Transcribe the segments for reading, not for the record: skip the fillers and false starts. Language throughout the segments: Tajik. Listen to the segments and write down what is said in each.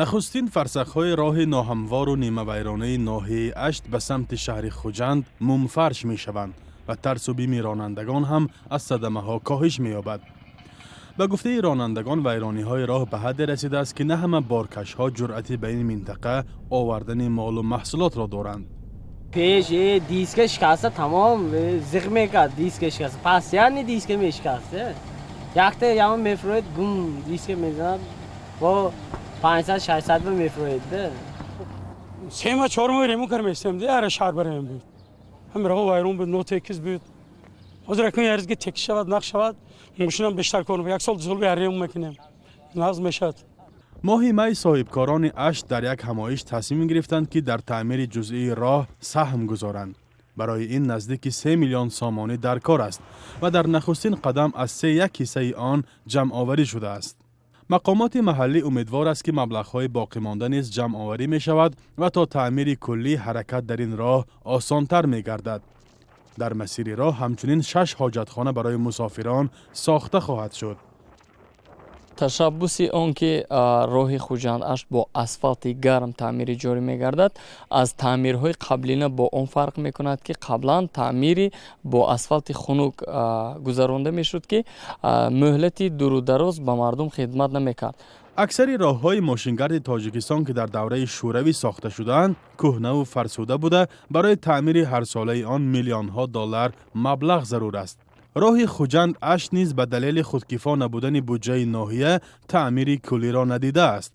Нахустин фарсахҳои роҳи ноҳамвору нимавайронаи ноҳияи Ашт ба самти шаҳри Хуҷанд мумфарш мешаванд ва тарсу бими ронандагон ҳам аз садамаҳо коҳиш меёбад. Ба гуфтаи ронандагон, вайрониҳои роҳ ба ҳадде расидааст, ки на ҳама боркашҳо ҷуръати ба ин минтақа овардани молу маҳсулотро доранд. Пеш диска шикаста, тамом зиқ мекард. Диска шикаста, постоянно диска мешикаст. Якта яма мефуроед, гум диска мезанад, бо 500-600 ба мефуроед. 3 моҳ, 4 моҳ ремонт кар местем, ара шаҳр барем буд. Ҳами роҳ вайрон буд, нотекис буд. Ҳозир акун яризги текис шавад, нақ шавад, мошинам бештар кор. Як сол, 2 сол би ремонт мекунем, нағз мешавад. Моҳи май соҳибкорони Ашт дар як ҳамоиш тасмим гирифтанд, ки дар таъмири ҷузъии роҳ саҳм гузоранд. Барои ин наздики 3 миллион сомонӣ дар кор аст ва дар нахустин қадам аз се як ҳиссаи он ҷамъоварӣ шудааст. Мақомоти маҳаллӣ умедвор аст, ки маблағҳои боқимонда низ ҷамъоварӣ мешавад ва то таъмири куллӣ ҳаракат дар ин роҳ осонтар мегардад. Дар масири роҳ ҳамчунин шаш ҳоҷатхона барои мусофирон сохта хоҳад шуд. Ташаббуси он ки роҳи Хуҷанд Ашт бо асфалти гарм таъмири ҷорӣ мегардад, аз таъмирҳои қаблина бо он фарқ мекунад, ки қаблан таъмири бо асфалти хунук гузаронда мешуд, ки муҳлати дуру дароз ба мардум хидмат намекард. Аксари роҳҳои мошингарди Тоҷикистон, ки дар давраи Шӯравӣ сохта шудаанд, кӯҳнаву фарсуда буда, барои таъмири ҳарсолаи он миллионҳо доллар маблағ зарур аст. Роҳи Хуҷанд Ашт низ ба далели худкифо набудани буҷаи ноҳия таъмири куллиро надидааст.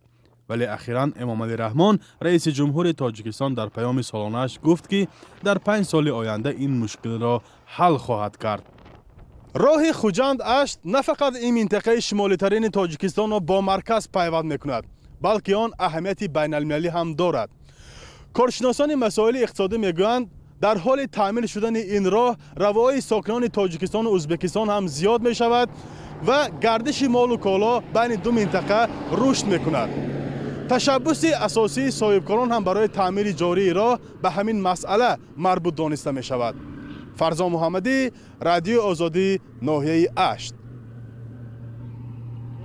Вале ахиран Эмомалӣ Раҳмон, раиси ҷумҳури Тоҷикистон, дар паёми солонааш гуфт, ки дар 5 соли оянда ин мушкилро ҳал хоҳад кард. Роҳи Хуҷанд Ашт на фақат ин минтақаи шимолитарини Тоҷикистонро бо марказ пайванд мекунад, балки он аҳамияти байналмилалӣ ҳам дорад. Коршиносони масоили иқтисодӣ мегӯянд, дар ҳоли таъмир шудани ин роҳ равои сокинони Тоҷикистону Ӯзбекистон ҳам зиёд мешавад ва гардиши молу коло байни ду минтақа рушд мекунад. Ташаббуси асосии соҳибкорон ҳам барои таъмири ҷории роҳ ба ҳамин масъала марбут дониста мешавад. Фарзон Муҳаммадӣ, Радиои Озодӣ, ноҳияи Ашт.